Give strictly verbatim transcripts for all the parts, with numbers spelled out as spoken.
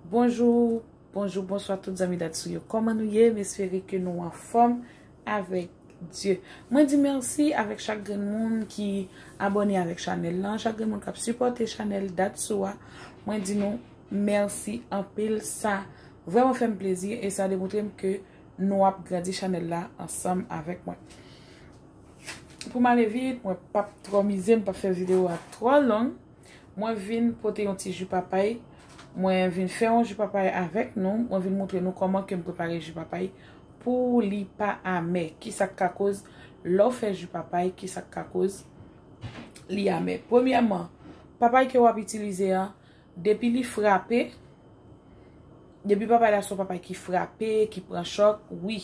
Bonjou, bonjou, bonswa tout zanmi Datsou yo. Kòman nou ye? M espere ke nou anfòm avèk Dye. Mwen di mèsi avèk chak grenn moun ki abòne avèk chanèl lan, chak grenn moun k ap sipòte chanèl Datsou a. Mwen di nou mèsi anpil. Sa vrèman fè m plezi e sa demontre m ke nou ap grandi chanèl la ansanm avèk mwen. Pou m ale vit, mwen p ap twò mize, m p ap fè videyo a twò long. Mwen vin pote yon ti ji papay. Mwen vin fè yon ji papay avèk nou. Mwen vin montre nou kòman ke m prepare ji papay pou li pa amè. Kisa k ka koz lè w fè ji papay, kisa k ka koz li amè. Premyèman, papay ke w ap itilize a, depi li frape, depi papay la se yon papay ki frape, ki pran chòk, wi,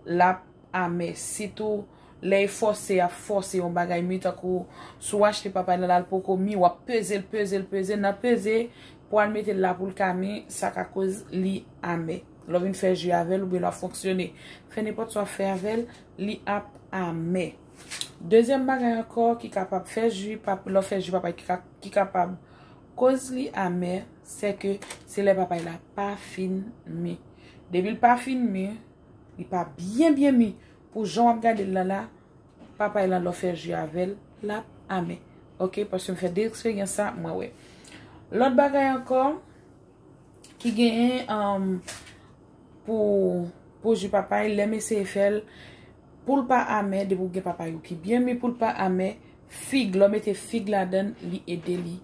l ap amè. Sitou lè e fòse, y ap fòse yon bagay mi, tankou si w achte papay la, l poko mi, w ap peze l, peze l, peze l, nan peze pou al mete l la pou l ka mi, sa ka koz li amè. Lè w vin fè ji avè l oubyen lè w ap fonksyone, fè nenpòt sa w ap fè avè l, li ap amè. Dezyèm bagay ankò ki kapab fè ji pap-, lè w fè ji papay ki ka, ki kapab koz li amè, se ke se lè papay la pa fin mi. Depi l pa fin mi, li pa byen byen mi, pou jan w ap gade l lan la, papay lan lè w fè ji avè l, l ap amè. Oke, paske m fè de eksperyans sa, mwen wè. Lòt bagay ankò, ki genyen, um, pou, pou ji papay, lè m eseye fè l, pou l pa amè, depi w gen papay ou ki byen mi, pou l pa amè, fig, lè w mete fig ladan l, li ede li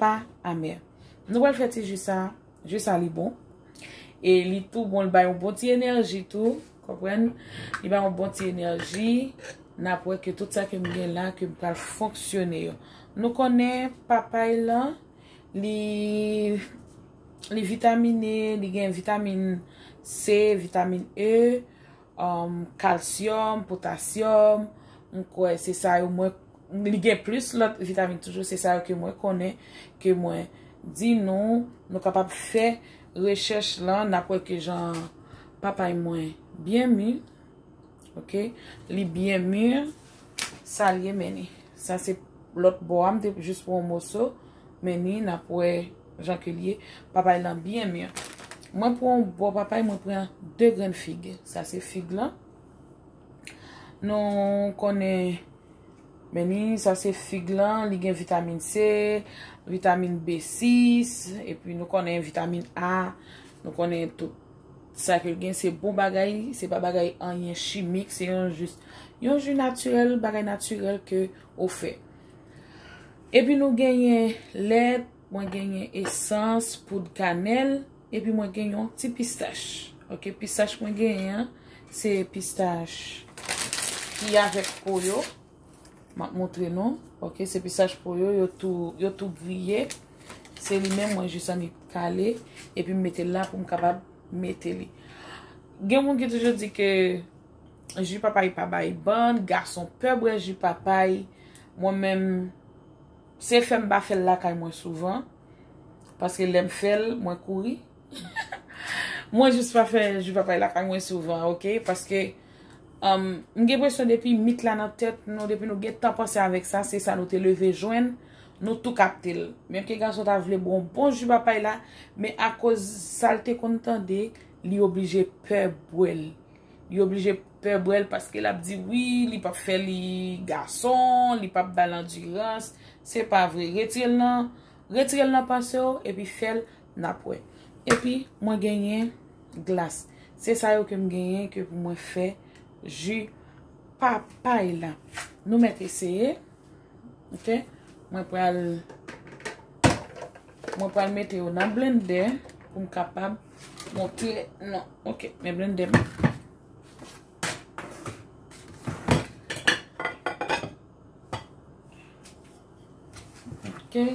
pa amè. Nou pral fè ti ji sa, ji sa li bon. E li tou bon, li bay yon bon ti enèji tou, konprann? Li bay yon bon ti enèji. N ap wè ke tout sa ke m gen la, ke m pral fonksyone yo. Nou konnen papay lan, li, li vitamine, li gen vitamin C, vitamin E, um, kalsyòm, potasyòm. M kwè se sa yo mwen, li gen plis lòt vitamin toujou, se sa yo ke mwen konnen, ke mwen di nou, nou kapab fè rechèch lan, n ap wè ke jan papay mwen byen mi. Oke, li byen mi. Sa l ye, men ni. Sa se lòt bò a, m te jis pran yon moso, men ni, n ap wè jan ke l ye. Papay lan byen mi. Mwen pran yon bò papay, mwen pran de grenn fig. Sa se fig lan. Nou konnen, men ni, sa se fig lan, li gen vitamin C, vitamin B sis, epi nou konnen vitamin A, nou konnen tout sa ke l gen, se bon bagay, se pa bagay anyen chimik, se yon jis, yon ji natirèl, bagay natirèl ke ou fè. Epi nou genyen lèt, mwen genyen esans, poud kanèl, epi mwen genyen yon ti pistach. Oke, pistach mwen genyen an, se pistach ki avèk po yo. M ap montre nou. Oke, se pistach po yo, yo tou, yo tou griye. Se li menm, mwen jis annik kale, epi m mete l la pou m kapab mete li. Gen moun ki toujou di ke ji papay pa bay bann, gason pè bwè ji papay. Mwen menm, se fè m pa fè l lakay mwen souvan, paske lè m fè l, mwen kouri. Mwen jis pa fè ji papay lakay mwen souvan, oke? Paske, um, m gen enpresyon depi mit la nan tèt nou, depi nou gentan panse avèk sa, se sa nou te leve jwenn, nou tou kapte l. Menm ke gason ta vle bwè yon bon ji papay la, men akoz sa l te konn tande, li oblije pè bwè l. Li oblije pè bwè l paske l ap di wi, li p ap fè li gason, li p ap ba l andirans. Se pa vre. Retire l nan, retire l nan panse w epi fè l, n ap wè. Epi mwen genyen glas. Se sa yo ke m genyen ke pou mwen fè ji papay la. Nou mèt eseye. Oke? Mwen pral, mwen pral mete yo nan blendè pou m kapab montre nou. Oke, men blendè m. Oke.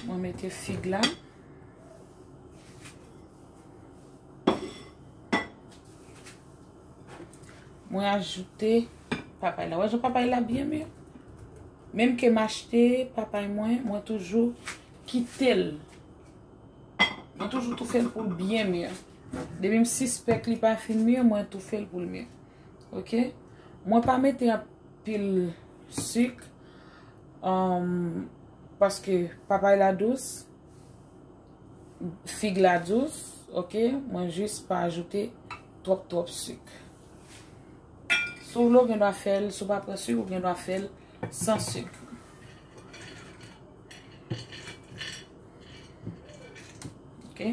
Mwen mete fig la. Mwen ajoute papay la. Wè jan papay la byen mi. Menm ke m achte papay mwen, mwen toujou kite l. Mwen toujou toufe l pou l byen mi. Depi m sispèk li pa fin mi, mwen toufe l pou l mi. Oke? Mwen pa mete anpil sik. Um, paske papay la dous, fig la dous, ok? Mwen jis pa ajoute twòp, twòp sik. Si w vle, w gen dwa fè l, si w pa pran sik, ou gen dwa fè l san sik. Ok?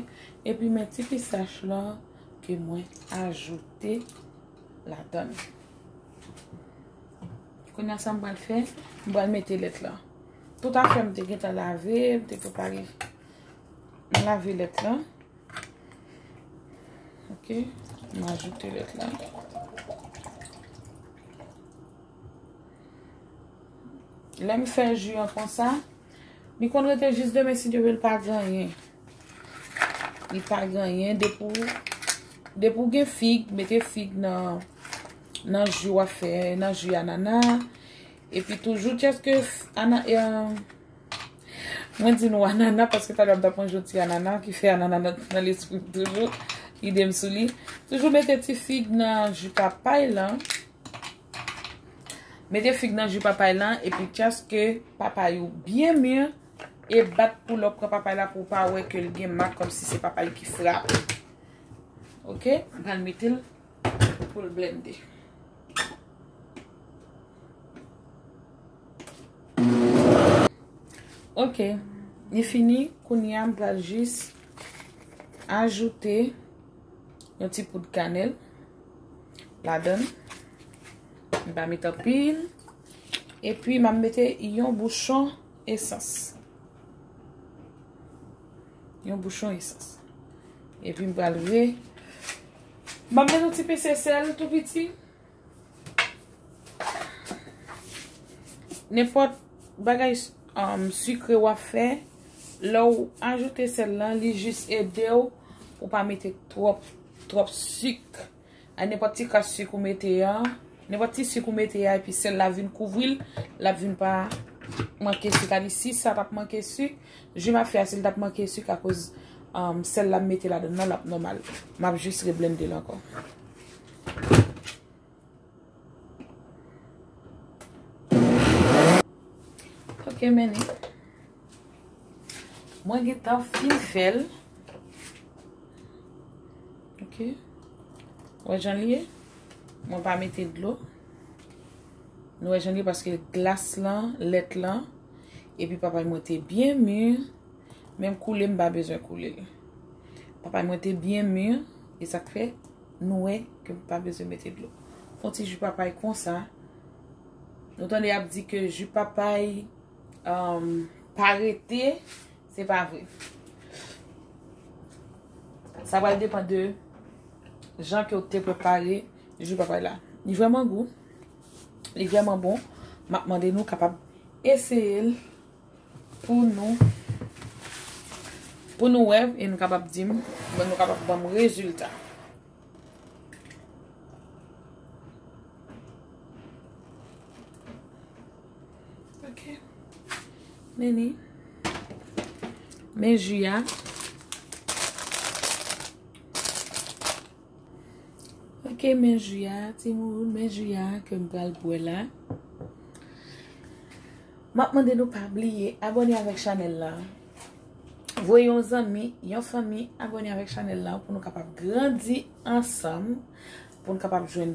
Epi men ti pistach lan ke mwen ajoute ladan l. Kounye a sa m pral fè, m pral mete lèt lan. Tout afè m te gentan lave, m te prepare. M lave lèt lan. Ok, m ajoute lèt lan. Lè m fè ji an konsa, li konn rete jis demen si Dye vle, l pa gen anyen. Li pa gen anyen. Depi w, depi w gen fig, mete fig nan, nan ji w ap fè, nan ji anana. Epi toujou, tchèske ana, e, mwen di nou anana, paske talè m t ap manje yon ti anana, ki fè anana nan, nan lespri m toujou. Ide m sou li. Toujou mete ti fig nan ji papay lan. Mete fig nan ji papay lan, epi tchèske papay ou byen mi, e bat pou lè w pran papay la pou w pa wè ke l gen mak kòmsi se papay ki frape. Ok? M pral mete l pou l blende. Ok, li fini. Kounye a, m pral jis ajoute yon ti poud kanèl ladan l. M pa met anpil. Epi, m ap mete yon bouchon esans. Yon bouchon esans. Epi, m pral re-, m ap mete yon ti pise sèl tou piti. Nenpòt bagay, um, sikre w ap fè, lè w ajoute sèl lan, li jis ede w pou pa mete twòp, twòp sik. A nenpòt ti kras sik ou mete a, nenpòt ti sik ou mete a, epi sèl la vin kouvri l, l ap vin pa manke sik. Sa di, si sa t ap manke sik, ji m ap fè a, si l t ap manke sik akoz, um, sèl la m mete ladan nan, l ap nòmal. M ap jis reblende l ankò. Ok, men li. Mwen gentan fin fè l. Ok. Wè jan li ye? Mwen pa mete dlo. Nou wè jan li ye paske glas lan, lèt lan, epi papay mwen te byen mi. Menm koule, m pa bezwen koule l. Papay mwen te byen mi, e sa k fè nou wè ke m pa bezwen mete dlo. Fè yon ti ji papay konsa. Nou tande y ap di ke ji papay, um, pa rete, se pa vre. Sa pral depann de jan ke w te prepare ji papay la. Li vrèman gou. Li vrèman bon. M ap mande nou kapab eseye l pou nou, pou nou wè e nou kapab di m, bon, nou kapab ban m rezilta. Ok. Men li. Men ji a. Ok, men ji a, timoun, men ji a ke m pral bwè la. M ap mande nou pa bliye abòne avèk chanèl la. Voye yon zanmi, yon fanmi abòne avèk chanèl la pou nou kapab grandi ansanm, pou nou kapab jwenn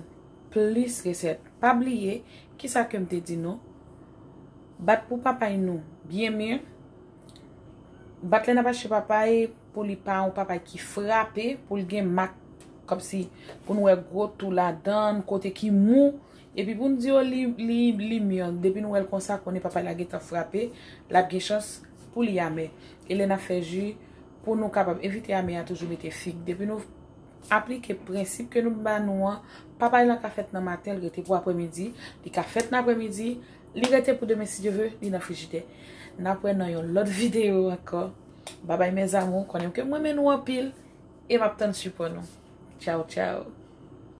plis resèt. Pa bliye, kisa ke m te di nou? Bat pou papay nou byen mi. Bat lè n ap achte papay pou li pa yon papay ki frape, pou l gen mak, kòmsi pou n wè gwo tou ladan l, kote ki mou. Epi pou n di yo li, li, li mi an, depi n wè l konsa, konnen papay la gentan frape, l ap gen chans pou li amè. E lè n ap fè ji, pou nou kapab evite amè a, toujou mete fig. Depi nou aplike prensip ke nou ba nou an, papay lan ka fèt nan maten, l rete pou aprèmidi, li ka fèt nan aprèmidi, li rete pou demen, si Dye ve, li nan frijidè. N ap wè nan yon lòt videyo ankò. Babay mes amours, konnen ke m renmen nou anpil e m ap tann sipò nou. Tchaw, tchaw.